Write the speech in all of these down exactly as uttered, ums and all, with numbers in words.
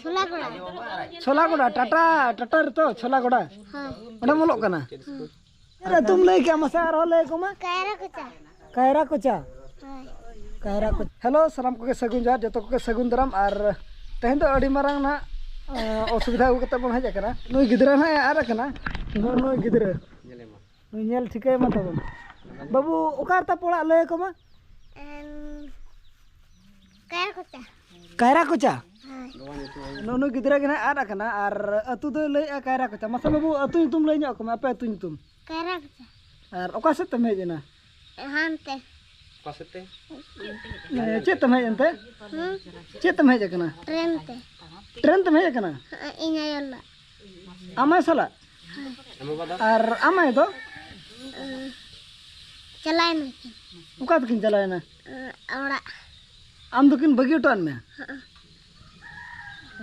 ᱪᱷᱳᱞᱟ ᱜᱚᱰᱟ᱾ ᱪᱷᱳᱞᱟ ᱜᱚᱰᱟ, ᱴᱟᱴᱟ, ᱴᱟᱴᱟ ᱨᱮᱛᱚ ᱪᱷᱳᱞᱟ ᱜᱚᱰᱟ᱾ ᱦᱳᱭ᱾ ᱚᱸᱰᱮᱢ ᱚᱞᱚᱜ ᱠᱟᱱᱟ? ᱦᱮᱸ᱾ ᱟᱨ ᱟᱹᱛᱩᱢ ᱞᱟᱹᱭ ᱠᱮᱜᱼᱟ, ᱢᱟᱥᱮ ᱟᱨᱦᱚᱸ ᱞᱟᱹᱭ ᱟᱠᱚ ᱢᱟ᱾ ᱠᱟᱭᱨᱟ ᱠᱚᱪᱟ᱾ ᱠᱟᱭᱨᱟ ᱠᱚᱪᱟ᱾ ᱦᱳᱭ᱾ ᱠᱟᱭᱨᱟ ᱠᱚᱪᱟ᱾ ᱦᱮᱞᱳ, ᱥᱟᱱᱟᱢ ᱠᱚᱜᱮ ᱥᱟᱹᱜᱩᱱ ᱡᱚᱦᱟᱨ, ᱡᱚᱛᱚ ᱠᱚᱜᱮ ᱥᱟᱹᱜᱩᱱ ᱫᱟᱨᱟᱢ᱾ ᱟᱨ ᱛᱮᱦᱮᱧ ᱫᱚ ᱟᱹᱰᱤ ᱢᱟᱨᱟᱝ ᱱᱟᱜ, ᱮᱸ, ᱚᱥᱩᱵᱤᱫᱷᱟ ᱟᱹᱜᱩ ᱠᱟᱛᱮ ᱵᱚᱱ ᱦᱮᱡ ᱟᱠᱟᱱᱟ᱾ ᱱᱩᱭ ᱜᱤᱫᱽᱨᱟᱹ ᱱᱟᱜ ᱮ ᱟᱫ ᱟᱠᱟᱱᱟ᱾ ᱱᱩᱭ, ᱱᱩᱭ ᱜᱤᱫᱽᱨᱟᱹ᱾ ᱱᱩᱭ ᱧᱮᱞ ᱴᱷᱤᱠᱟᱹᱭ ᱢᱟ ᱛᱟᱵᱚᱱ᱾ ᱵᱟᱹᱵᱩ, ᱚᱠᱟ ᱨᱮ ᱛᱟᱯᱮ ᱚᱲᱟᱜ ᱞᱟᱹᱭ ᱟᱠᱚ ᱢᱟ? ᱮᱢ, ᱠᱟᱭᱨᱟ ᱠᱚᱪᱟ᱾ ᱠᱟᱭᱨᱟ ᱠᱚᱪᱟ? ᱦᱳᱭ᱾ ᱱᱩᱜᱼᱩ ᱱᱩᱭ ᱜᱤᱫᱽᱨᱟᱹ ᱜᱮ ᱱᱟᱜ ᱟᱫ ᱟᱠᱟᱱᱟ ᱟᱨ ᱟᱹᱛᱩ ᱫᱚᱭ ᱞᱟᱹᱭᱮᱫᱼᱟ ᱠᱟᱭᱨᱟ ᱠᱚᱪᱟ᱾ ᱢᱟᱥᱮ ᱵᱟᱹᱵᱩ, ᱟᱹᱛᱩ ᱧᱩᱛᱩᱢ ᱞᱟᱹᱭ ᱧᱚᱜ ᱟᱠᱚ ᱢᱮ, ᱟᱯᱮ ᱟᱹᱛᱩ ᱧᱩᱛᱩᱢ᱾ ᱠᱟᱭᱨᱟ ᱠᱚᱪᱟ᱾ ᱟᱨ ᱚᱠᱟ ᱥᱮᱫ ᱛᱮᱢ ᱦᱮᱡ ᱮᱱᱟ? ᱦᱟᱱᱛᱮ᱾ ᱚᱠᱟ ᱥᱮᱫ ᱛᱮ? ᱮ, ᱪᱮᱫ ᱛᱮᱢ ᱦᱮᱡ ᱮᱱᱛᱮ? ᱦᱩᱸ? ᱪᱮᱫ ᱛᱮᱢ ᱦᱮᱡ ᱟᱠᱟᱱᱟ? ᱴᱨᱮᱱ ᱛᱮ᱾ ᱴᱨᱮᱱ ᱛᱮᱢ ᱦᱮᱡ ᱟᱠᱟᱱᱟ? ᱦᱮᱸ, ᱤᱧ ᱟᱭᱳ ᱞᱟᱜ᱾ ᱟᱢ ᱟᱭᱳ ᱥᱟᱞᱟᱜ? ᱦᱮᱸ᱾ ᱟᱨ ᱟᱢ ᱟᱭᱳ ᱫᱚ? ᱩᱸ, ᱪᱟᱞᱟᱣ ᱮᱱᱟ ᱠᱤᱱ᱾ ᱚᱠᱟ ᱛᱮᱠᱤᱱ ᱪᱟᱞᱟᱣ ᱮᱱᱟ? ᱩᱸ, ᱚᱲᱟᱜ᱾ ᱟᱢ ᱫᱚᱠᱤᱱ ᱵᱟᱹᱜᱤ ᱦᱚᱴᱚᱣᱟᱫ ᱢᱮᱭᱟ? ᱦᱮᱸ᱾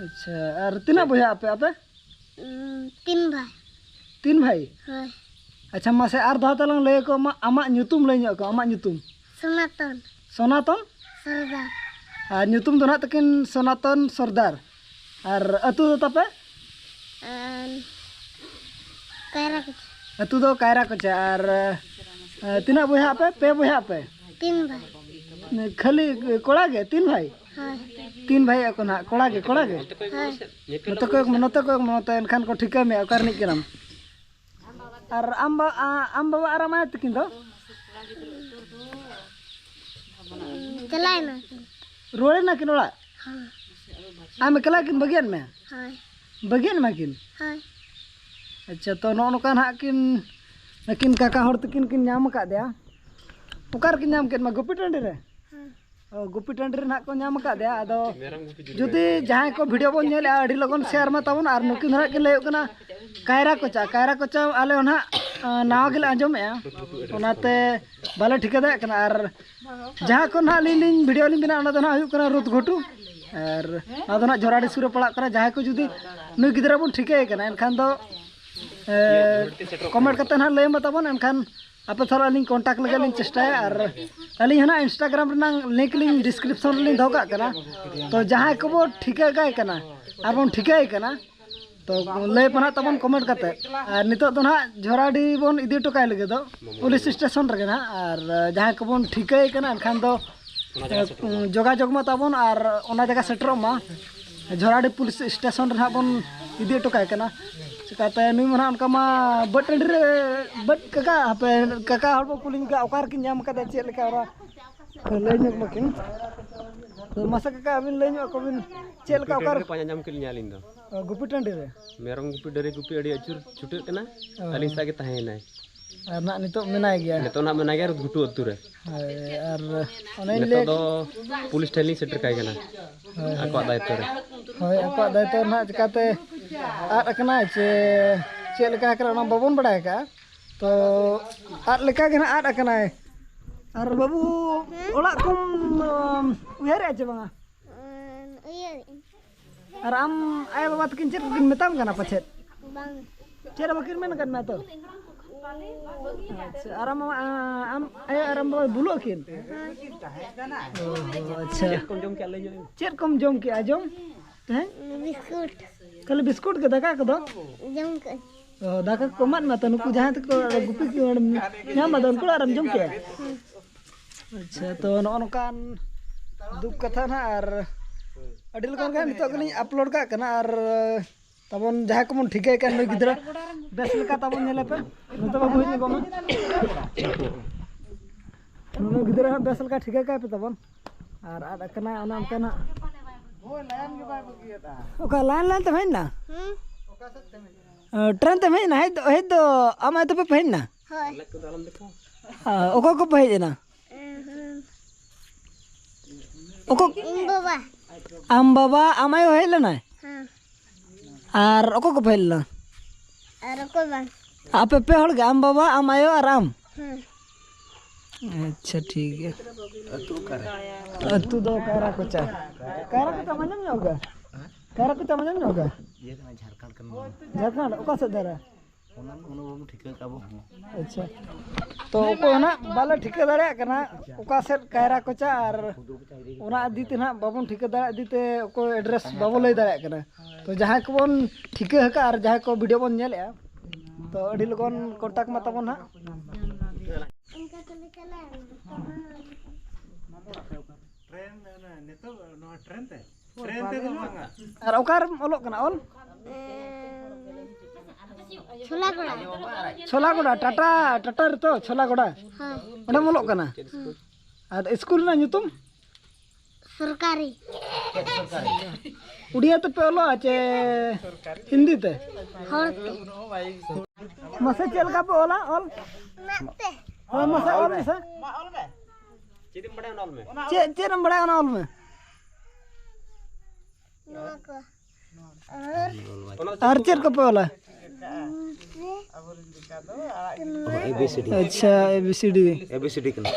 ᱟᱪᱪᱷᱟ, ᱟᱨ ᱛᱤᱱᱟᱹᱜ ᱵᱚᱭᱦᱟ ᱟᱯᱮ, ᱟᱯᱮ? ᱩᱸ, ᱛᱤᱱ ᱵᱷᱟᱭ᱾ ᱛᱤᱱ ᱵᱷᱟᱭ? ᱦᱳᱭ᱾ ᱟᱪᱪᱷᱟ, ᱢᱟᱥᱮ ᱟᱨ ᱫᱷᱟᱣ ᱛᱟᱞᱟᱝ ᱞᱟᱹᱭ ᱟᱠᱚ ᱢᱟ, ᱟᱢᱟᱜ ᱧᱩᱛᱩᱢ ᱞᱟᱹᱭ ᱧᱚᱜ ᱟᱠᱚ, ᱟᱢᱟᱜ ᱧᱩᱛᱩᱢ᱾ ᱥᱚᱱᱟᱛᱚᱱ᱾ ᱥᱚᱱᱟᱛᱚᱱ? ᱥᱚᱨᱫᱟᱨ᱾ ᱟᱨ ᱧᱩᱛᱩᱢ ᱫᱚ ᱱᱟᱦᱟᱜ ᱛᱟᱹᱠᱤᱱ ᱥᱚᱱᱟᱛᱚᱱ ᱥᱚᱨᱫᱟᱨ᱾ ᱟᱨ ᱟᱹᱛᱩ ᱫᱚ ᱛᱟᱯᱮ? ᱟᱨ ᱠᱟᱭᱨᱟ ᱠᱚᱪᱟ᱾ ᱟᱹᱛᱩ ᱫᱚ ᱠᱟᱭᱨᱟ ᱠᱚᱪᱟ᱾ ᱟᱨ, ᱮ, ᱛᱤᱱᱟᱹᱜ ᱵᱚᱭᱦᱟ ᱟᱯᱮ? ᱯᱮ ᱵᱚᱭᱦᱟ ᱟᱯᱮ? ᱛᱤᱱ ᱵᱷᱟᱭ᱾ ᱠᱷᱟᱹᱞᱤ ᱠᱚᱲᱟ ᱜᱮ, ᱛᱤᱱ ᱵᱷᱟᱭ? ᱦᱳᱭ᱾ ᱛᱤᱱ ᱵᱷᱟᱭ ᱟᱠᱚ ᱱᱟᱦᱟᱜ, ᱠᱚᱲᱟ ᱜᱮ, ᱠᱚᱲᱟ ᱜᱮ? ᱦᱳᱭ᱾ ᱱᱚᱛᱮ ᱠᱚᱭᱚᱜ ᱢᱮ, ᱱᱚᱛᱮ ᱠᱚᱭᱚᱜ ᱢᱮ, ᱱᱚᱛᱮ, ᱮᱱᱠᱷᱟᱱ ᱠᱚ ᱴᱷᱤᱠᱟᱹ ᱢᱮᱭᱟ ᱚᱠᱟ ᱨᱤᱱᱤᱡ ᱠᱟᱱᱟᱢ᱾ ᱟᱨ ᱟᱢ ᱵᱟ-, ᱟ-, ᱟᱢ ᱵᱟᱵᱟ ᱟᱨ ᱟᱢ ᱟᱭᱳ ᱛᱟᱹᱠᱤᱱ ᱫᱚ? ᱪᱟᱞᱟᱣ ᱮᱱᱟ ᱠᱤᱱ᱾ ᱨᱩᱣᱟᱹᱲ ᱮᱱᱟ ᱠᱤᱱ ᱚᱲᱟᱜ? ᱦᱳᱭ᱾ ᱟᱢ ᱮᱠᱞᱟ ᱠᱤᱱ ᱵᱟᱹᱜᱤᱭᱟᱫ ᱢᱮᱭᱟ? ᱦᱳᱭ᱾ ᱵᱟᱹᱜᱤᱭᱟᱫ ᱢᱟ ᱠᱤᱱ? ᱦᱳᱭ᱾ ᱟᱪᱪᱷᱟ, ᱛᱚ ᱱᱚᱜᱼᱚ ᱱᱚᱝᱠᱟ ᱱᱟᱦᱟᱜ ᱠᱤᱱ, ᱟᱹᱠᱤᱱ ᱠᱟᱠᱟ ᱦᱚᱲ ᱛᱟᱹᱠᱤᱱ ᱠᱤᱱ ᱧᱟᱢ ᱟᱠᱟᱫᱮᱭᱟ᱾ ᱚᱠᱟ ᱨᱮᱠᱤᱱ ᱧᱟᱢ ᱠᱮᱫ ᱢᱟ? ᱜᱩᱯᱤ ᱴᱟᱺᱰᱤ ᱨᱮ? ᱦᱳᱭ᱾ ᱚ, ᱜᱩᱯᱤ ᱴᱟᱺᱰᱤ ᱨᱮ ᱱᱟᱦᱟᱜ ᱠᱚ ᱧᱟᱢ ᱟᱠᱟᱫᱮᱭᱟ᱾ ᱟᱫᱚ ᱡᱩᱫᱤ ᱡᱟᱦᱟᱸᱭ ᱠᱚ ᱵᱷᱤᱰᱤᱭᱳ ᱵᱚᱱ ᱧᱮᱞᱮᱫᱼᱟ, ᱟᱹᱰᱤ ᱞᱚᱜᱚᱱ ᱥᱮᱭᱟᱨ ᱢᱟ ᱛᱟᱵᱚᱱ᱾ ᱟᱨ ᱱᱩᱠᱤᱱ ᱫᱚ ᱱᱟᱦᱟᱜ ᱠᱤᱱ ᱞᱟᱹᱭᱚᱜ ᱠᱟᱱᱟ ᱠᱟᱭᱨᱟ ᱠᱚᱪᱟ᱾ ᱠᱟᱭᱨᱟ ᱠᱚᱪᱟ ᱟᱞᱮ ᱦᱚᱸ ᱱᱟᱦᱟᱜ, ᱟᱸ, ᱱᱟᱣᱟ ᱜᱮᱞᱮ ᱟᱸᱡᱚᱢᱮᱫᱼᱟ, ᱚᱱᱟᱛᱮ ᱵᱟᱞᱮ ᱴᱷᱤᱠᱟᱹ ᱫᱟᱲᱮᱭᱟᱜ ᱠᱟᱱᱟ᱾ ᱟᱨ ᱡᱟᱦᱟᱸ ᱠᱚ ᱱᱟᱦᱟᱜ ᱟᱹᱞᱤᱧ ᱞᱤᱧ ᱵᱷᱤᱰᱤᱭᱳ ᱞᱤᱧ ᱵᱮᱱᱟᱣᱟ, ᱚᱱᱟ ᱫᱚ ᱱᱟᱦᱟᱜ ᱦᱩᱭᱩᱜ ᱠᱟᱱᱟ ᱨᱩᱛ ᱜᱷᱩᱴᱩ, ᱟᱨ ᱱᱚᱣᱟ ᱫᱚ ᱱᱟᱦᱟᱜ ᱡᱷᱚᱨᱟᱰᱤ ᱥᱩᱨ ᱨᱮ ᱯᱟᱲᱟᱜ ᱠᱟᱱᱟ᱾ ᱡᱟᱦᱟᱸᱭ ᱠᱚ ᱡᱩᱫᱤ ᱱᱩᱭ ᱜᱤᱫᱽᱨᱟᱹ ᱵᱚᱱ ᱴᱷᱤᱠᱟᱹᱭᱮ ᱠᱟᱱᱟ, ᱮᱱᱠᱷᱟᱱ ᱫᱚ, ᱮ, ᱠᱚᱢᱮᱱᱴ ᱠᱟᱛᱮ ᱱᱟᱦᱟᱜ ᱞᱟᱹᱭ ᱢᱟ ᱛᱟᱵᱚᱱ, ᱮᱱᱠᱷᱟᱱ ᱟᱯᱮ ᱥᱟᱞᱟᱜ ᱞᱤᱧ ᱠᱚᱱᱴᱟᱠᱴ ᱞᱟᱹᱜᱤᱫ ᱞᱤᱧ ᱪᱮᱥᱴᱟᱭᱟ᱾ ᱟᱨ ᱟᱹᱞᱤᱧ ᱦᱚᱸ ᱱᱟᱦᱟᱜ ᱤᱱᱥᱴᱟᱜᱨᱟᱢ ᱨᱮᱱᱟᱜ ᱞᱤᱝᱠ ᱞᱤᱧ ᱰᱤᱥᱠᱨᱤᱯᱥᱚᱱ ᱨᱮᱞᱤᱧ ᱫᱚᱦᱚ ᱠᱟᱜ ᱠᱟᱱᱟ᱾ ᱛᱚ ᱡᱟᱦᱟᱸᱭ ᱠᱚᱵᱚ ᱴᱷᱤᱠᱟᱹ ᱠᱟᱭ ᱠᱟᱱᱟ, ᱟᱨ ᱵᱚᱱ ᱴᱷᱤᱠᱟᱹᱭ ᱠᱟᱱᱟ᱾ ᱛᱚ ᱞᱟᱹᱭ ᱯᱮ ᱱᱟᱦᱟᱜ ᱛᱟᱵᱚᱱ ᱠᱚᱢᱮᱱᱴ ᱠᱟᱛᱮ᱾ ᱟᱨ ᱱᱤᱛᱚᱜ ᱫᱚ ᱱᱟᱦᱟᱜ ᱡᱷᱚᱨᱟᱰᱤ ᱵᱚᱱ ᱤᱫᱤ ᱦᱚᱴᱚ ᱠᱟᱭ ᱞᱟᱹᱜᱤᱫ ᱫᱚ ᱯᱩᱞᱤᱥ ᱥᱴᱮᱥᱚᱱ ᱨᱮᱜᱮ ᱱᱟᱦᱟᱜ᱾ ᱟᱨ ᱡᱟᱦᱟᱸᱭ ᱠᱚᱵᱚᱱ ᱴᱷᱤᱠᱟᱹᱭ ᱠᱟᱱᱟ ᱮᱱᱠᱷᱟᱱ ᱫᱚ ᱡᱳᱜᱟᱡᱳᱜᱽ ᱢᱟ ᱛᱟᱵᱚᱱ ᱟᱨ ᱚᱱᱟ ᱡᱟᱭᱜᱟ ᱥᱮᱴᱮᱨᱚᱜ ᱢᱟ᱾ ᱡᱷᱚᱨᱟᱰᱤ ᱯᱩᱞᱤᱥ ᱥᱴᱮᱥᱚᱱ ᱨᱮ ᱱᱟᱦᱟᱜ ᱵᱚᱱ ᱤᱫᱤ ᱦᱚᱴᱚ ᱠᱟᱭ ᱠᱟᱱᱟ᱾ ᱪᱤᱠᱟᱹᱛᱮ ᱱᱩᱭ ᱢᱟ ᱱᱟᱦᱟᱜ ᱚᱱᱠᱟ ᱢᱟ ᱵᱟᱹᱫᱽ ᱴᱟᱺᱰᱤ ᱨᱮ ᱵᱟᱹᱫᱽ ᱠᱟᱠᱟ ᱦᱟᱯᱮ ᱠᱟᱠᱟ ᱦᱚᱲ ᱵᱚ ᱠᱩᱞᱤᱧ ᱠᱟᱜ ᱚᱠᱟ ᱨᱮᱠᱤᱱ ᱧᱟᱢ ᱠᱟᱫᱟ ᱪᱮᱫ ᱞᱮᱠᱟ ᱚᱱᱟ ᱞᱟᱹᱭ ᱧᱚᱜ ᱢᱟᱠᱤᱱ᱾ ᱛᱚ ᱢᱟᱥᱮ ᱠᱟᱠᱟ ᱟᱹᱵᱤᱱ ᱞᱟᱹᱭ ᱧᱚᱜ ᱟᱠᱚ ᱵᱤᱱ ᱪᱮᱫ ᱞᱮᱠᱟ ᱚᱠᱟ ᱨᱮ? ᱯᱟᱸᱡᱟ ᱧᱟᱢ ᱠᱮᱫ ᱞᱤᱧᱟ ᱟᱹᱞᱤᱧ ᱫᱚ᱾ ᱚ, ᱜᱩᱯᱤ ᱴᱟᱺᱰᱤ ᱨᱮ? ᱢᱮᱨᱚᱢ ᱜᱩᱯᱤ ᱰᱟᱹᱨᱤ ᱜᱩᱯᱤ ᱟᱹᱰᱤ ᱟᱹᱪᱩᱨ ᱪᱷᱩᱴᱟᱹᱜ ᱠᱟᱱᱟ᱾ ᱚ᱾ ᱟᱹᱞᱤᱧ ᱥᱟᱶ ᱜᱮ ᱛᱟᱦᱮᱸᱭᱮᱱᱟᱭ᱾ ᱟᱨ ᱱᱟᱜ ᱱᱤᱛᱚᱜ ᱢᱮᱱᱟᱭ ᱜᱮᱭᱟ? ᱱᱤᱛᱚᱜ ᱱᱟᱜ ᱢᱮᱱᱟᱭ ᱜᱮᱭᱟ ᱜᱷᱩᱴᱩ ᱟᱹᱛᱩ ᱨᱮ᱾ ᱦᱳᱭ, ᱟᱨ ᱚᱱᱮᱧ ᱱᱤᱛᱚᱜ ᱞᱟᱹᱭ ᱫᱚ ᱯᱩᱞᱤᱥ ᱴᱷᱮᱱ ᱞᱤᱧ ᱥᱮᱴᱮᱨ ᱠᱟᱭ ᱠᱟᱱᱟ᱾ ᱦᱳᱭ, ᱦᱳᱭ᱾ ᱟᱠᱚᱣᱟᱜ ᱫᱟᱭᱤᱛᱛᱚ ᱨᱮ᱾ ᱦᱳᱭ, ᱟᱠᱚᱣᱟᱜ ᱫᱟᱭᱤᱛᱛᱚ ᱨᱮ ᱱᱟᱜ ᱪᱤᱠᱟᱛᱮ ᱟᱫ ᱟᱠᱟᱱᱟᱭ ᱪᱮ ᱪᱮᱫ ᱞᱮᱠᱟ ᱟᱠᱟᱱᱟ ᱚᱱᱟ ᱵᱟᱵᱚᱱ ᱵᱟᱲᱟᱭ ᱟᱠᱟᱫᱼᱟ᱾ ᱛᱚ ᱟᱫ ᱞᱮᱠᱟ ᱜᱮ ᱱᱟᱜ ᱟᱫ ᱟᱠᱟᱱᱟᱭ᱾ ᱟᱨ ᱵᱟᱹᱵᱩ, ᱚᱲᱟᱜ ᱠᱚᱢ, ᱩᱢ, ᱩᱭᱦᱟᱹᱨᱮᱫᱼᱟ ᱪᱮ ᱵᱟᱝᱟ? ᱩᱭᱦᱟᱹᱨᱮᱫ ᱟᱹᱧ᱾ ᱟᱨ ᱟᱢ ᱟᱭᱳ ᱵᱟᱵᱟ ᱛᱟᱹᱠᱤᱱ ᱪᱮᱫ ᱠᱚᱠᱤᱱ ᱢᱮᱛᱟᱢ ᱠᱟᱱᱟ ᱯᱟᱪᱮᱫ? ᱵᱟᱝ᱾ ᱪᱮᱫ ᱦᱚᱸ ᱵᱟᱹᱠᱤᱱ ᱢᱮᱱ ᱟᱠᱟᱫ ᱢᱮᱭᱟ ᱛᱚ? ᱟᱪᱪᱷᱟ, ᱟᱨ ᱟᱢ, ᱟᱢ ᱟᱭᱳ ᱟᱨ ᱟᱢ ᱵᱟᱵᱟ ᱵᱩᱞᱩᱜ ᱟᱹᱠᱤᱱ? ᱚ, ᱟᱪᱪᱷᱟ᱾ ᱪᱮᱫ ᱠᱚᱢ ᱡᱚᱢ ᱠᱮᱜᱼᱟ ᱞᱟᱹᱭ ᱧᱚᱜ ᱢᱮ? ᱪᱮᱫ ᱠᱚᱢ ᱡᱚᱢ ᱠᱮᱜᱼᱟ ᱡᱚᱢ? ᱛᱮᱦᱮᱧ? ᱵᱤᱥᱠᱩᱴ᱾ ᱠᱷᱟᱹᱞᱤ ᱵᱤᱥᱠᱩᱴ ᱜᱮ, ᱫᱟᱠᱟ ᱠᱚᱫᱚ? ᱡᱚᱢ ᱠᱟᱜ ᱟᱹᱧ᱾ ᱚ, ᱫᱟᱠᱟ ᱠᱚ ᱮᱢᱟᱫ ᱢᱮᱭᱟ ᱛᱚ ᱱᱩᱠᱩ ᱡᱟᱦᱟᱸᱭ ᱛᱟᱠᱚ ᱜᱩᱯᱤ ᱠᱚ ᱧᱟᱢ ᱟᱫᱟ ᱩᱱᱠᱩ ᱚᱲᱟᱜ ᱨᱮᱢ ᱡᱚᱢ ᱠᱮᱜᱼᱟ? ᱟᱪᱪᱷᱟ, ᱛᱚ ᱱᱚᱜᱼᱚ ᱱᱚᱝᱠᱟᱱ ᱫᱩᱠ ᱠᱟᱛᱷᱟ ᱱᱟᱦᱟᱜ ᱟᱨ ᱟᱹᱰᱤ ᱞᱮᱠᱟᱱ ᱜᱮ ᱱᱤᱛᱚᱜ ᱜᱮᱞᱤᱧ ᱟᱯᱞᱳᱰ ᱠᱟᱜ ᱠᱟᱱᱟ᱾ ᱟᱨ ᱛᱟᱵᱚᱱ ᱡᱟᱦᱟᱸᱭ ᱠᱚᱵᱚᱱ ᱴᱷᱤᱠᱟᱹᱭ ᱠᱟᱱ ᱱᱩᱭ ᱜᱤᱫᱽᱨᱟᱹ ᱵᱮᱥ ᱞᱮᱠᱟ ᱛᱟᱵᱚᱱ ᱧᱮᱞᱮ ᱯᱮ᱾ ᱱᱚᱛᱮ ᱵᱟᱹᱵᱩ ᱦᱮᱡ ᱧᱚᱜᱚᱜ ᱢᱮ᱾ ᱱᱩᱭ ᱜᱤᱫᱽᱨᱟᱹ ᱦᱟᱸᱜ ᱵᱮᱥ ᱞᱮᱠᱟ ᱴᱷᱤᱠᱟᱹ ᱠᱟᱭ ᱯᱮ ᱛᱟᱵᱚᱱ᱾ ᱟᱨ ᱟᱫ ᱟᱠᱟᱱᱟ ᱚᱱᱮ ᱚᱱᱠᱟ ᱱᱟᱜ᱾ ᱚᱠᱟ ᱞᱟᱭᱤᱱ ᱞᱟᱭᱤᱱ ᱛᱮᱢ ᱦᱮᱡ ᱮᱱᱟ? ᱦᱩᱸ᱾ ᱴᱨᱮᱱ ᱛᱮᱢ ᱦᱮᱡ ᱮᱱᱟ? ᱦᱮᱡ ᱫᱚ, ᱦᱮᱡ ᱫᱚ ᱟᱢ ᱟᱭᱳ ᱛᱟᱯᱮ ᱯᱮ ᱦᱮᱡ ᱮᱱᱟ? ᱦᱳᱭ᱾ ᱚᱠᱚᱭ ᱠᱚᱯᱮ ᱦᱮᱡ ᱮᱱᱟ? ᱚᱠᱚᱭ? ᱤᱧ ᱵᱟᱵᱟ᱾ ᱟᱢ ᱵᱟᱵᱟ, ᱟᱢ ᱟᱭᱳ ᱦᱮᱡ ᱞᱮᱱᱟᱭ? ᱦᱮᱸ᱾ ᱟᱨ ᱚᱠᱚᱭ ᱠᱚᱯᱮ ᱦᱮᱡ ᱞᱮᱱᱟ? ᱟᱨ ᱚᱠᱚᱭ ᱵᱟᱝ᱾ ᱟᱯᱮ ᱯᱮ ᱦᱚᱲ ᱜᱮ, ᱟᱢ ᱵᱟᱵᱟ, ᱟᱢ ᱟᱭᱳ ᱟᱨ ᱟᱢ? ᱦᱮᱸ᱾ ᱟᱪᱪᱷᱟ, ᱴᱷᱤᱠ ᱜᱮᱭᱟ᱾ ᱟᱹᱛᱩ ᱫᱚ ᱠᱟᱭᱨᱟ ᱠᱚᱪᱟ᱾ ᱠᱟᱭᱨᱟ ᱠᱚᱪᱟ ᱢᱟᱸᱡᱟᱱ ᱧᱚᱜ ᱜᱮ? ᱠᱟᱭᱨᱟ ᱠᱚᱪᱟ ᱢᱟᱸᱡᱟᱱ ᱧᱚᱜ ᱜᱮ? ᱤᱭᱟᱹ ᱠᱟᱱᱟ, ᱡᱷᱟᱲᱠᱷᱚᱸᱰ ᱠᱟᱱᱟ᱾ ᱡᱷᱟᱲᱠᱷᱚᱸᱰ? ᱚᱠᱟ ᱥᱮᱫ ᱫᱷᱟᱨᱮ? ᱚᱱᱟ ᱚᱱᱟ ᱵᱟᱵᱚᱱ ᱴᱷᱤᱠᱟᱹ ᱠᱟᱜᱼᱟ ᱟᱵᱚ ᱦᱚᱸ᱾ ᱟᱪᱪᱷᱟ, ᱛᱚ ᱚᱠᱚᱭ ᱦᱚᱸ ᱱᱟᱜ ᱵᱟᱞᱮ ᱴᱷᱤᱠᱟᱹ ᱫᱟᱲᱮᱭᱟᱜ ᱠᱟᱱᱟ ᱚᱠᱟ ᱥᱮᱫ ᱠᱟᱭᱨᱟ ᱠᱚᱪᱟ, ᱟᱨ ᱚᱱᱟ ᱤᱫᱤ ᱛᱮ ᱱᱟᱜ ᱵᱟᱵᱚᱱ ᱴᱷᱤᱠᱟᱹ ᱫᱟᱲᱮᱭᱟᱜ ᱤᱫᱤ ᱛᱮ ᱚᱠᱚᱭ ᱮᱰᱨᱮᱥ ᱵᱟᱵᱚ ᱞᱟᱹᱭ ᱫᱟᱲᱮᱭᱟᱜ ᱠᱟᱱᱟ᱾ ᱛᱚ ᱡᱟᱦᱟᱸᱭ ᱠᱚᱵᱚᱱ ᱴᱷᱤᱠᱟᱹ ᱟᱠᱟᱫ ᱟᱨ ᱡᱟᱦᱟᱸᱭ ᱠᱚ ᱵᱷᱤᱰᱤᱭᱳ ᱵᱚᱱ ᱧᱮᱞᱮᱫᱼᱟ, ᱛᱚ ᱟᱹᱰᱤ ᱞᱚᱜᱚᱱ ᱠᱚᱱᱴᱟᱠᱴ ᱢᱟ ᱛᱟᱵᱚᱱ ᱦᱟᱸᱜ᱾ ᱴᱨᱮᱱ, ᱚᱱᱟ ᱱᱤᱛᱚᱜ ᱱᱚᱣᱟ ᱴᱨᱮᱱ ᱛᱮ? ᱴᱨᱮᱱ ᱛᱮᱫᱚ ᱵᱟᱝᱟ᱾ ᱟᱨ ᱚᱠᱟᱨᱮᱢ ᱚᱞᱚᱜ ᱠᱟᱱᱟ ᱚᱞ? ᱪᱷᱳᱞᱟᱜᱚᱲᱟ᱾ ᱪᱷᱳᱞᱟᱜᱚᱲᱟ, ᱴᱟᱴᱟ, ᱴᱟᱴᱟ ᱨᱮᱛᱚ ᱪᱷᱳᱞᱟᱜᱚᱲᱟ? ᱦᱮᱸ᱾ ᱚᱸᱰᱮᱢ ᱚᱞᱚᱜ ᱠᱟᱱᱟ? ᱟᱨ ᱥᱠᱩᱞ ᱨᱮᱱᱟᱜ ᱧᱩᱛᱩᱢ? ᱥᱚᱨᱠᱟᱨᱤ᱾ ᱩᱲᱤᱭᱟ ᱛᱮᱯᱮ ᱚᱞᱚᱜᱼᱟ ᱪᱮ ᱦᱤᱱᱫᱤ ᱛᱮ? ᱦᱚᱲ ᱛᱮ᱾ ᱢᱟᱥᱮ ᱪᱮᱫ ᱞᱮᱠᱟ ᱯᱮ ᱚᱞᱟ ᱚᱞ? ᱢᱟᱜ ᱛᱮ᱾ ᱦᱳᱭ, ᱢᱟᱥᱮ ᱚᱞ ᱢᱮᱥᱮ᱾ ᱪᱮᱫ ᱮᱢ ᱵᱟᱲᱟᱭᱟ ᱚᱱᱟ ᱚᱞ ᱢᱮ᱾ ᱪᱮᱫ, ᱪᱮᱫ ᱮᱢ ᱵᱟᱲᱟᱭᱟ ᱚᱱᱟ ᱚᱞ ᱢᱮ᱾ ᱱᱚᱣᱟ ᱠᱚ᱾ ᱟᱨ ᱪᱮᱫ ᱠᱚᱯᱮ ᱚᱞᱟ? ᱮ ᱵᱤ ᱥᱤ ᱰᱤ᱾ ᱟᱪᱪᱷᱟ, A B C D. A B C ᱰᱤ ᱠᱟᱱᱟ᱾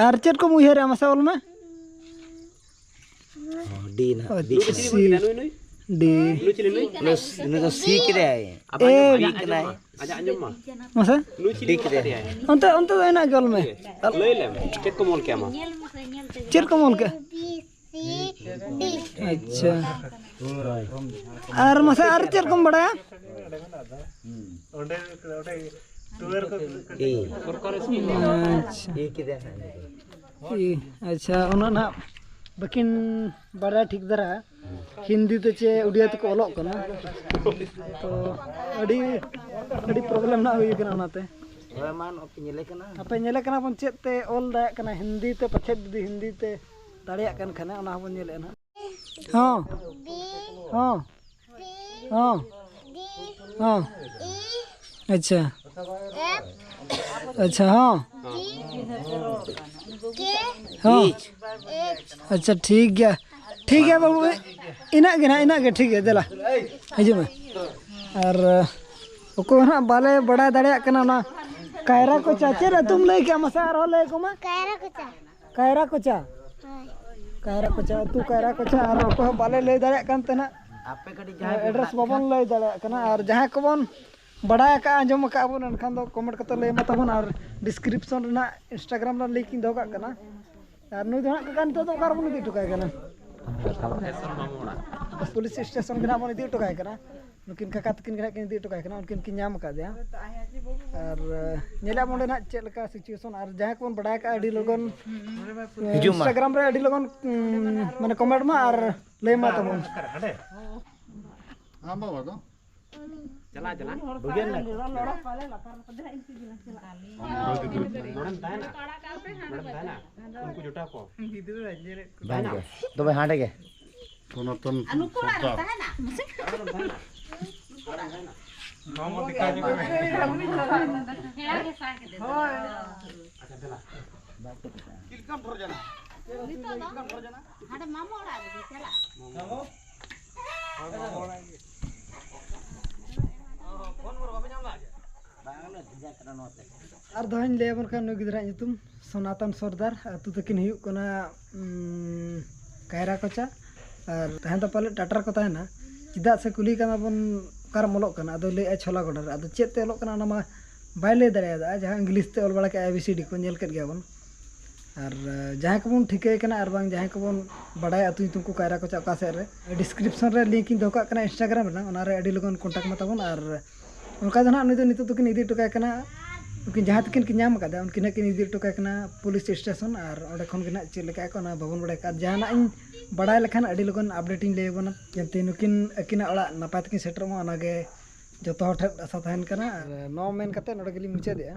ᱟᱨ ᱪᱮᱫ ᱠᱚᱢ ᱩᱭᱦᱟᱹᱨᱟ ᱢᱟᱥᱮ ᱚᱞ ᱢᱮ᱾ ᱰᱤ ᱱᱟᱦᱟᱜ, ᱰᱤ ᱠᱟᱱᱟ᱾ ᱥᱤ, ᱰᱤ᱾ ᱱᱩᱭ ᱪᱤᱞᱤ ᱱᱩᱭ? ᱱᱩᱭ ᱫᱚ ᱥᱤ ᱠᱮᱫᱟᱭ᱾ ᱮ᱾ ᱵᱤ ᱠᱟᱱᱟᱭ᱾ ᱟᱪᱪᱷᱟ, ᱟᱸᱡᱚᱢ ᱢᱟ᱾ ᱢᱟᱥᱮ? ᱰᱤ ᱠᱮᱫᱟᱭ᱾ ᱚᱱᱛᱮ, ᱚᱱᱛᱮ ᱫᱚ ᱦᱮᱱᱟᱜ ᱜᱮ, ᱚᱞ ᱢᱮ᱾ ᱞᱟᱹᱭ ᱞᱮᱢ, ᱪᱮᱫ ᱠᱚᱢ ᱚᱞ ᱠᱮᱜᱼᱟ ᱢᱟ? ᱪᱮᱫ ᱠᱚᱢ ᱚᱞ ᱠᱮᱜᱼᱟ? ᱟᱪᱪᱷᱟ᱾ ᱟᱨ ᱢᱟᱥᱮ ᱟᱨ ᱪᱮᱫ ᱠᱚᱢ ᱵᱟᱲᱟᱭᱟ? ᱟᱪᱪᱷᱟ᱾ ᱟᱪᱪᱷᱟ, ᱩᱱᱟᱹᱜ ᱱᱟᱦᱟᱜ ᱵᱟᱹᱠᱤᱱ ᱵᱟᱲᱟᱭ ᱴᱷᱤᱠ ᱫᱷᱟᱨᱟ ᱦᱤᱱᱫᱤ ᱛᱮ ᱪᱮ ᱩᱰᱤᱭᱟ ᱛᱮᱠᱚ ᱚᱞᱚᱜ ᱠᱟᱱᱟ, ᱛᱚ ᱟᱹᱰᱤ, ᱟᱹᱰᱤ ᱯᱨᱚᱵᱞᱮᱢ ᱱᱟᱜ ᱦᱩᱭ ᱠᱟᱱᱟ ᱚᱱᱟᱛᱮ᱾ ᱦᱳᱭ, ᱢᱟ ᱱᱚᱜᱼᱚᱭ ᱯᱮ ᱧᱮᱞᱮ ᱠᱟᱱᱟ᱾ ᱟᱯᱮ ᱧᱮᱞᱮ ᱠᱟᱱᱟ ᱵᱚᱱ ᱪᱮᱫ ᱛᱮ ᱚᱞ ᱫᱟᱲᱮᱭᱟᱜ ᱠᱟᱱᱟ ᱦᱤᱱᱫᱤ ᱛᱮ, ᱯᱟᱪᱮᱫ ᱡᱩᱫᱤ ᱦᱤᱱᱫᱤ ᱛᱮ ᱫᱟᱲᱮᱭᱟᱜ ᱠᱟᱱ ᱠᱷᱟᱱ ᱚᱱᱟ ᱦᱚᱸᱵᱚᱱ ᱧᱮᱞᱮᱫᱼᱟ ᱱᱟᱜ᱾ ᱦᱚᱸ᱾ ᱦᱚᱸ᱾ ᱦᱚᱸ᱾ ᱟᱪᱪᱷᱟ᱾ ᱟᱪᱪᱷᱟ, ᱦᱚᱸ᱾ ᱦᱚᱸ᱾ ᱟᱪᱪᱷᱟ, ᱴᱷᱤᱠ ᱜᱮᱭᱟ᱾ ᱴᱷᱤᱠ ᱜᱮᱭᱟ ᱵᱟᱹᱵᱩ, ᱤᱱᱟᱹᱜ ᱜᱮ ᱱᱟᱜ, ᱤᱱᱟᱹᱜ ᱜᱮ, ᱴᱷᱤᱠ ᱜᱮᱭᱟ, ᱫᱮᱞᱟ, ᱦᱤᱡᱩᱜ ᱢᱮ᱾ ᱟᱨ ᱚᱠᱚᱭ ᱦᱟᱸᱜ ᱵᱟᱞᱮ ᱵᱟᱲᱟᱭ ᱫᱟᱲᱮᱭᱟᱜ ᱠᱟᱱᱟ ᱚᱱᱟ ᱠᱟᱭᱨᱟ ᱠᱚᱪᱟ᱾ ᱪᱮᱫ ᱟᱹᱛᱩᱢ ᱞᱟᱹᱭ ᱠᱮᱜᱼᱟ? ᱢᱟᱥᱮ ᱟᱨᱦᱚᱸ ᱞᱟᱹᱭ ᱟᱠᱚ ᱢᱟ᱾ ᱠᱟᱭᱨᱟ ᱠᱚᱪᱟ᱾ ᱠᱟᱭᱨᱟ ᱠᱚᱪᱟ᱾ ᱦᱳᱭ᱾ ᱠᱟᱭᱨᱟ ᱠᱚᱪᱟ ᱟᱹᱛᱩ, ᱠᱟᱭᱨᱟ ᱠᱚᱪᱟ, ᱟᱨ ᱚᱠᱚᱭ ᱦᱚᱸ ᱵᱟᱞᱮ ᱞᱟᱹᱭ ᱫᱟᱲᱮᱭᱟᱜ ᱠᱟᱱ ᱛᱟᱦᱮᱱᱟ᱾ ᱟᱯᱮ ᱠᱟᱹᱴᱤᱡ ᱡᱟᱦᱟᱸᱭ ᱯᱮ ᱮᱰᱨᱮᱥ ᱢᱮᱱᱟᱜ ᱵᱟᱵᱚᱱ ᱯᱮᱭᱟ᱾ ᱞᱟᱹᱭ ᱫᱟᱲᱮᱭᱟᱜ ᱠᱟᱱᱟ, ᱟᱨ ᱡᱟᱦᱟᱸᱭ ᱠᱚᱵᱚᱱ ᱵᱟᱲᱟᱭ ᱟᱠᱟᱫᱼᱟ, ᱟᱸᱡᱚᱢ ᱟᱠᱟᱫ ᱵᱚᱱ, ᱮᱱᱠᱷᱟᱱ ᱫᱚ ᱠᱚᱢᱮᱱᱴ ᱠᱟᱛᱮ ᱞᱟᱹᱭ ᱢᱟ ᱛᱟᱵᱚᱱ, ᱟᱨ ᱰᱤᱥᱠᱨᱤᱯᱥᱚᱱ ᱨᱮᱱᱟᱜ ᱤᱱᱥᱴᱟᱜᱨᱟᱢ ᱨᱮᱱᱟᱜ ᱞᱤᱝᱠ ᱤᱧ ᱫᱚᱦᱚ ᱠᱟᱜ ᱠᱟᱱᱟ᱾ ᱟᱨ ᱱᱩᱭ ᱫᱚ ᱦᱟᱸᱜ ᱠᱟᱠᱟ ᱱᱤᱛᱚᱜ ᱫᱚ ᱚᱠᱟ ᱨᱮᱵᱚᱱ ᱤᱫᱤ ᱦᱚᱴᱚ ᱠᱟᱭ ᱠᱟᱱᱟ? ᱯᱩᱞᱤᱥ ᱥᱴᱮᱥᱚᱱ ᱜᱮ ᱱᱟᱜ ᱵᱚᱱ ᱤᱫᱤ ᱦᱚᱴᱚ ᱠᱟᱭ ᱠᱟᱱᱟ᱾ ᱱᱩᱠᱤᱱ ᱠᱟᱠᱟ ᱛᱟᱹᱠᱤᱱ ᱜᱮ ᱱᱟᱜ ᱠᱤᱱ ᱤᱫᱤ ᱦᱚᱴᱚ ᱠᱟᱭ ᱠᱟᱱᱟ, ᱩᱱᱠᱤᱱ ᱠᱤᱱ ᱧᱟᱢ ᱟᱠᱟᱫᱮᱭᱟ᱾ ᱟᱨ ᱧᱮᱞᱟ ᱚᱸᱰᱮ ᱱᱟᱜ ᱪᱮᱫ ᱞᱮᱠᱟ ᱥᱤᱪᱩᱭᱮᱥᱚᱱ, ᱟᱨ ᱡᱟᱦᱟᱸᱭ ᱠᱚᱵᱚᱱ ᱵᱟᱲᱟᱭ ᱟᱠᱟᱫᱼᱟ ᱟᱹᱰᱤ ᱞᱚᱜᱚᱱ ᱦᱤᱡᱩᱜ ᱢᱟ᱾ ᱤᱱᱥᱴᱟᱜᱨᱟᱢ ᱨᱮ ᱟᱹᱰᱤ ᱞᱚᱜᱚᱱ ᱩᱸ, ᱢᱟᱱᱮ ᱠᱚᱢᱮᱱᱴ ᱢᱟ ᱟᱨ ᱞᱟᱹᱭ ᱢᱟ ᱛᱟᱵᱚᱱ᱾ ᱟᱢ ᱵᱟᱵᱟ ᱫᱚ? ᱪᱟᱞᱟᱜ ᱪᱟᱞᱟᱜ᱾ ᱵᱩᱡᱷᱟᱹᱣ ᱱᱟ? ᱱᱚᱰᱮᱢ ᱛᱟᱦᱮᱱᱟ? ᱱᱚᱰᱮᱢ ᱛᱟᱦᱮᱱᱟ? ᱩᱱᱠᱩ ᱡᱚᱴᱟᱣ ᱠᱚ᱾ ᱵᱟᱝ ᱜᱮ᱾ ᱛᱚᱵᱮ ᱦᱟᱸᱰᱮ ᱜᱮ᱾ ᱥᱚᱱᱟᱛᱚᱱ ᱥᱚᱨᱫᱟᱨ᱾ ᱟᱪᱪᱷᱟ, ᱫᱮᱞᱟ᱾ ᱦᱟᱸᱰᱮ ᱢᱟᱢᱚ ᱚᱲᱟᱜ ᱨᱮᱜᱮ ᱪᱟᱞᱟᱜ᱾ ᱟᱨ ᱫᱚᱦᱲᱟᱧ ᱞᱟᱹᱭ ᱟᱵᱚᱱ ᱠᱷᱟᱱ, ᱱᱩᱭ ᱜᱤᱫᱽᱨᱟᱹᱣᱟᱜ ᱧᱩᱛᱩᱢ ᱥᱚᱱᱟᱛᱚᱱ ᱥᱚᱨᱫᱟᱨ, ᱟᱹᱛᱩ ᱛᱟᱹᱠᱤᱱ ᱦᱩᱭᱩᱜ ᱠᱟᱱᱟ, ᱩᱸ, ᱠᱟᱭᱨᱟ ᱠᱚᱪᱟ᱾ ᱟᱨ ᱛᱟᱦᱮᱸ ᱫᱚ ᱯᱟᱞᱮ ᱴᱟᱴᱟᱨ ᱠᱚ ᱛᱟᱦᱮᱱᱟ, ᱪᱮᱫᱟᱜ ᱥᱮ ᱠᱩᱞᱤ ᱠᱟᱱᱟ ᱵᱚᱱ, "ᱚᱠᱟᱨᱮᱢ ᱚᱞᱚᱜ ᱠᱟᱱᱟ?" ᱟᱫᱚ ᱞᱟᱹᱭᱮᱫᱼᱟ ᱪᱷᱚᱞᱟ ᱜᱚᱰᱟ ᱨᱮ᱾ ᱟᱫᱚ ᱪᱮᱫ ᱛᱮ ᱚᱞᱚᱜ ᱠᱟᱱᱟ ᱚᱱᱟ ᱢᱟ ᱵᱟᱭ ᱞᱟᱹᱭ ᱫᱟᱲᱮᱭᱟᱫᱟ, ᱡᱟᱦᱟᱸ ᱤᱝᱞᱤᱥ ᱛᱮ ᱚᱞ ᱵᱟᱲᱟ ᱠᱮᱫᱼᱟ, ᱮ ᱵᱤ ᱥᱤ ᱰᱤ ᱠᱚ ᱧᱮᱞ ᱠᱮᱫ ᱜᱮᱭᱟ ᱵᱚᱱ᱾ ᱟᱨ ᱡᱟᱦᱟᱸᱭ ᱠᱚᱵᱚᱱ ᱴᱷᱤᱠᱟᱹᱭ ᱠᱟᱱᱟ ᱟᱨ ᱵᱟᱝ ᱡᱟᱦᱟᱸᱭ ᱠᱚᱵᱚᱱ ᱵᱟᱲᱟᱭᱟ ᱟᱹᱛᱩ ᱧᱩᱛᱩᱢ ᱠᱚ, ᱠᱟᱭᱨᱟ ᱠᱚᱪᱟ ᱚᱠᱟ ᱥᱮᱫ ᱨᱮ, ᱰᱤᱥᱠᱨᱤᱯᱥᱚᱱ ᱨᱮ ᱞᱤᱝᱠ ᱤᱧ ᱫᱚᱦᱚ ᱠᱟᱜ ᱠᱟᱱᱟ ᱤᱱᱥᱴᱟᱜᱨᱟᱢ ᱨᱮᱱᱟᱜ, ᱚᱱᱟ ᱨᱮ ᱟᱹᱰᱤ ᱞᱚᱜᱚᱱ ᱠᱚᱱᱴᱟᱠᱴ ᱢᱟ ᱛᱟᱵᱚᱱ᱾ ᱟᱨ ᱚᱱᱠᱟ ᱫᱚ ᱱᱟᱦᱟᱜ ᱱᱩᱭ ᱫᱚ ᱱᱤᱛᱚᱜ ᱫᱚᱠᱤᱱ ᱤᱫᱤ ᱦᱚᱴᱚ ᱠᱟᱭ ᱠᱟᱱᱟ, ᱩᱱᱠᱤᱱ ᱡᱟᱦᱟᱸ ᱛᱤᱠᱤᱱ ᱠᱤᱱ ᱧᱟᱢ ᱟᱠᱟᱫᱟ, ᱩᱱᱠᱤᱱ ᱦᱟᱸᱜ ᱠᱤᱱ ᱤᱫᱤ ᱦᱚᱴᱚ ᱠᱟᱭ ᱠᱟᱱᱟ ᱯᱩᱞᱤᱥ ᱥᱴᱮᱥᱚᱱ, ᱟᱨ ᱚᱸᱰᱮ ᱠᱷᱚᱱ ᱜᱮ ᱱᱟᱦᱟᱜ ᱪᱮᱫ ᱞᱮᱠᱟ ᱠᱚ ᱚᱱᱟ ᱵᱟᱵᱚᱱ ᱵᱟᱲᱟᱭ ᱠᱟᱜᱼᱟ᱾ ᱟᱨ ᱡᱟᱦᱟᱱᱟᱜ ᱤᱧ ᱵᱟᱲᱟᱭ ᱞᱮᱠᱷᱟᱱ ᱟᱹᱰᱤ ᱞᱚᱜᱚᱱ ᱟᱯᱰᱮᱴ ᱤᱧ ᱞᱟᱹᱭ ᱟᱵᱚᱱᱟ, ᱡᱟᱛᱮ ᱱᱩᱠᱤᱱ ᱟᱹᱠᱤᱱᱟᱜ ᱚᱲᱟᱜ ᱱᱟᱯᱟᱭ ᱛᱮᱠᱤᱱ ᱥᱮᱴᱮᱨᱚᱜ ᱢᱟ, ᱚᱱᱟᱜᱮ ᱡᱚᱛᱚ ᱦᱚᱲ ᱴᱷᱮᱱ ᱟᱥᱟ ᱛᱟᱦᱮᱱ ᱠᱟᱱᱟ᱾ ᱟᱨ ᱱᱚᱣᱟ ᱢᱮᱱ ᱠᱟᱛᱮ ᱱᱚᱰᱮ ᱜᱮᱞᱤᱧ ᱢᱩᱪᱟᱹᱫᱮᱜᱼᱟ᱾